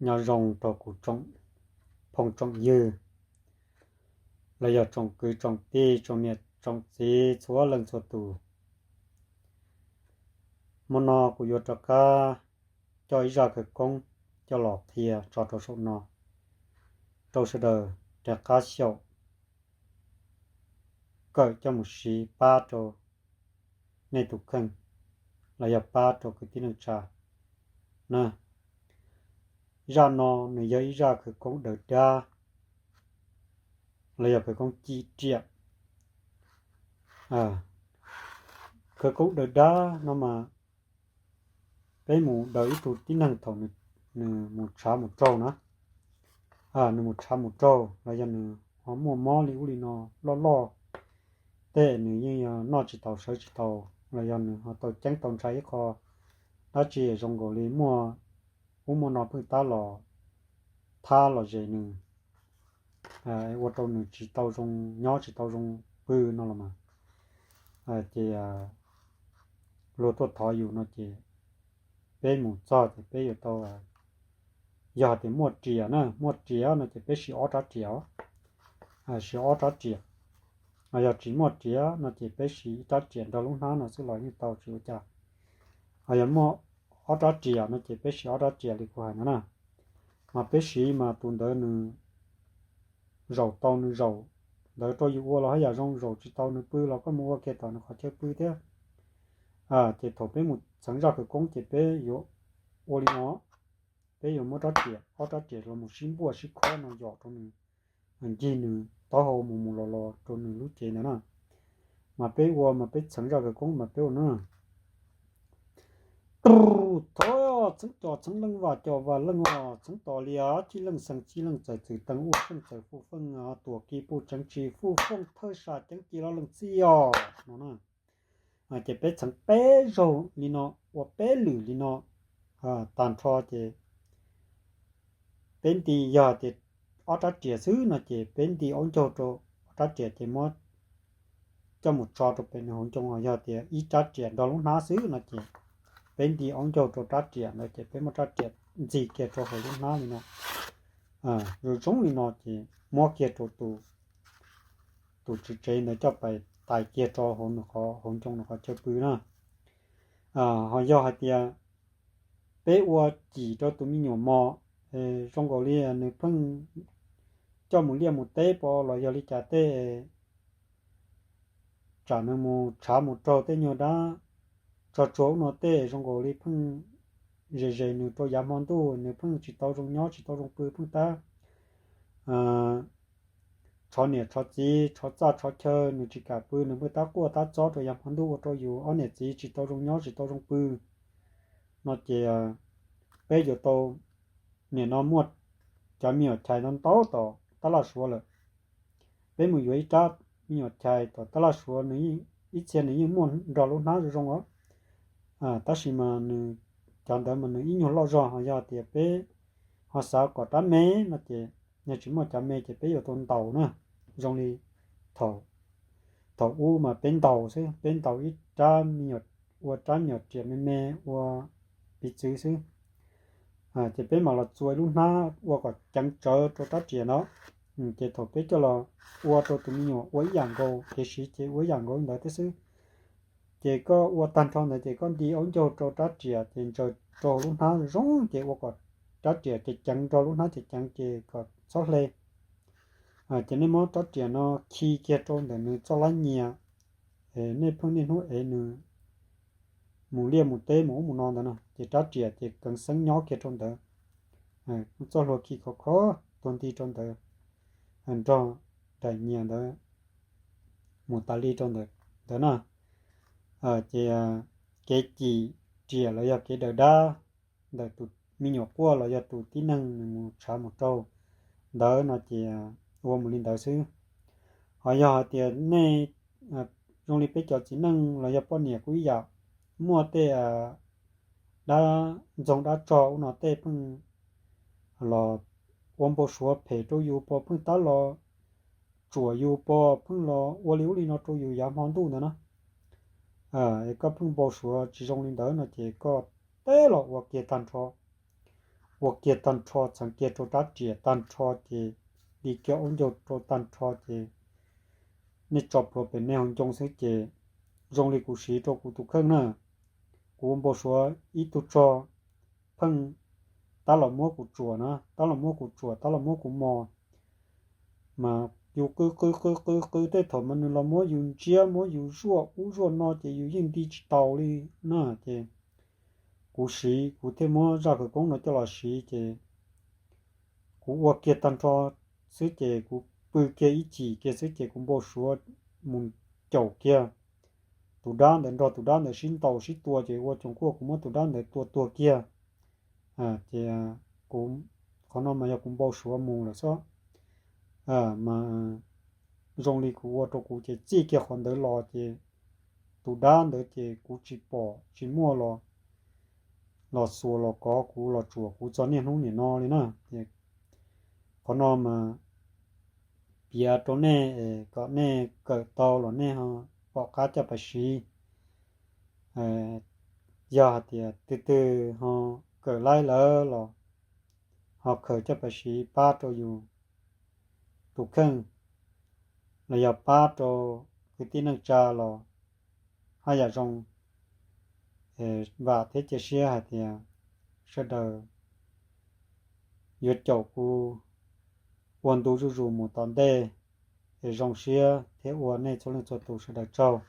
Nyob zoo rau kuv tsoom phooj tsoom ywg, los yog tsoom kwv tsoom tij tsoom niam tsoom txiv txhua leej txhua tus. Hmo no kuv yuav rov qab coj ib zaj khawv koob coj los qhia tso rau saum no rau sawv daws rov qab xyaum kawm coj mus siv pab rau nej tus kheej los yog pab rau kwv tij neej tsa na. Zaj no nws yog ib zaj khawv koob daws dab los yog khawv koob cim riam. Khawv koob daws dab no mas peb mus daws ib tug tib neeg thaum nws mus tshav mus raug na, nws mus tshav mus raug los yog nws ho muaj mob li ub li no loj loj, tej nws yeej yog noj tsis taus sawv tsis taus los yog nws ho tau ceeb tau ntshai ib qho dab tsi zoo nkaus li muaj ub muaj no pheej tab los thab los zes nws, ua rau nws tsis tau zoo nyob tsis tau zoo pw no los mas, ces luag tuaj thov yus no ces peb mus txog ces peb yuav tau, yog tias muaj riam na, muaj riam no ces peb siv ob rab riam, siv ob rab riam. Yog tsis muaj riam no ces peb siv ib rab riam nrog lub hnab no xwb los yeej tau tsis ua cas. Yog muaj ob rab riam no ces peb siv ob rab riam li kuv hais no na. Mas peb siv mas tus ntawd nws zaum tau nws zaum ntawd rau yus ua los haj yam zoo, zaum tsis tau nws pw los koj mus ua kiag tom nws qhov chaw pw thiab. Ces thaum peb mus txheev zaj khawv koob ces peb yuav ua li no, peb yuav muab rab riam, ob rab riam los mus sib npuaj sib khob no yom rau nws, ncig nws taub hau mus mus los los rau nws lub cev ntawd na. Mas peb ua mas peb txheev zaj khawv koob mas peb ua no. Tub thov txheeb cov txheeb leej, vam cov vam leej os, txheeb tos li os, cib leej xeev cib leej txawm txwm teev, ua feej txawm fuj feej, tuam ki puj tseev tsis fuj fooj thawj sam ceeb ci los leej txij os no na. Ces peb txheev peb zaug li no, ua peb lwm li no tag nrho ces peb nti, yog tias ob rab riam xwb no ces peb nti aub ncaug rau ob rab riam ces muab coj mus tso rau pem nws hauv ncoo. Yog tias ib rab riam nrog lub hnab xwb no ces peb nti aub ncaug rau rab riam ntawd ces peb muab rab riam ntxig kiag rau hauv lub hnab li no. Zoo zoo li no ces muab kiag rau tus tswv tsev ntawd coj pais tais kiag rau hauv nws qhov, hauv ncoo nws qhov chaw pw na. Ho yog hais tias peb ua cim rau tus me nyuam mos, zoo nkaus li nws pheej coj mus liaj mus teb pov los yog li cas tej, tsam nws mus tshav mus raug tej nyuag dab tsog tsuag ub no tej zoo nkaus li pheej zes zes nws rau yav hmo ntuj, nws pheej tsis tau zoo nyob tsis tau zoo pw, pheej tab tshov niam tshov txiv tshov txaj tshov chaw, nws tsis kam pw, nws pheej tab quaj tab txob rau yav hmo ntuj ua rau yus ob niam txiv tsis tau zoo nyob tsis tau zoo pw no ces peb yuav tau, nim no muaj cov me nyuam chais ntau ntau tom tab laj suav lawm. Peb mus yuav ib rab me nyuam chais tom tab laj suav, nws ib txhia nws yeej muaj nrog lub hnab zoo zoo os, tab sis mas nws, cov ntawd mas nws ib nyuag loj zog. Ho yog tias peb ho xav kom rab me no ces yog tsis muaj cov me ces peb yuav tau ntaus na. Zoo li thaum, thaum ub mas peb ntaus xwb, peb ntaus ib rab me nyuam, ua rab me nyuam riam me me ua piv txwv xwb. Ces peb mam los txua ib lub hnab ua kom ceev tsawv rau rab riam no. Ces thaum peb coj los ua rau tus me nyuam ua ib yam nkaus, kev siv ces ua ib yam nkaus li ntawd thiab xwb. Ces koj ua tag nrho ntawd ces koj nti aub ncaug rau rab riam ces ntsaws rau hauv lub hnab zoo ces ua kom rab riam ces ceev, nrog lub hnab ces ceev ces kom txhob hle. Ces nej muab rab riam no khi kiag rau ntawm nws txoj lab nyias, nej pheej niaj hnub ev nws mus liaj mus teb mus ub mus no ntawd no ces rab riam ces keev xeeb nyob kiag rau ntawd. Txoj hlua khi khov kho tuag nti rau ntawd, nrog daim nyias ntawd mus tas li rau ntawd ntawd na. Ces kev cim riam los yog kev daws dab ntawm tus me nyuam quaj los yog tus tib neeg nws mus tshav mus raug ntawd no ces ua mus li ntawd xwb. Ho yog hais tias nej zoo li peb cov txiv neej los yog poj niam kuj ib yam, muaj tej dab ntxoog dab tsog ub no tej pheej los ua npau suav phem rau yus pov, pheej tab los tsuam yus pov, pheej los ua li ub li no rau yus yav hmo ntuj ntawd na. Koj pheej npau suav tsis zoo li ntawd no ces koj teb los ua kiag tag nrho. ua kiag tag nrho, txheev kiag rau rab riam tag nrho ces li kiag aub ncaug rau tag nrho ces nej tso plhuav pem nej hauv ncoo xwb ces zoo li kuv siv rau kuv tus kheej na. Kuv ua npau suav ib tug tsog pheej tab los muab kuv tsuam na, tab los muab kuv tsuam, tab los muab kuv mos, mas yus qw qw qw qw qw tej thaum mas nws los muab yus ntsiab muab yus zuaj ub zuaj no ces yus yeej nti tsis taus li na. Ces kuv siv, kuv thiaj muab zaj khawv koob no coj los siv ces kuv ua kiag tag nrho xwb ces kuv pw kiag ib chim kiag xwb ces kuv npau suav mus caum kiag tus dab ntawd, nrog tus dab ntawd sib ntaus sib tua ces ua coom kuaj kuv muab tus dab ntawd tua tuag kiag. Ces kuv, qhov no mas yog kuv npau suav mus lawm xwb. Mas zoo li kuv ua rau kuv ces txij kiag qhov ntawd los ces tus dab ntawd ces kuv tsis pom tsis muaj los xuas los kov kuv los tsuam kuv txog niaj hnub nim no li na. Qhov no mas piav rau nej kom nej kawm tau los nej ho pom qab coj pais siv. Yog hais tias tus twg ho kawm laib lawm los ho khaws coj pais siv pab rau yus tus kheej los yog pab rau kwv tij neej tsa los haj yam zoo. Vam thiab cia siab hais tias sawv daws yuav caum kuv ua ntu zuj zus mus tom ntej es zoo siab thiab ua nej txhua leej txhua tus sawv daws tsaug.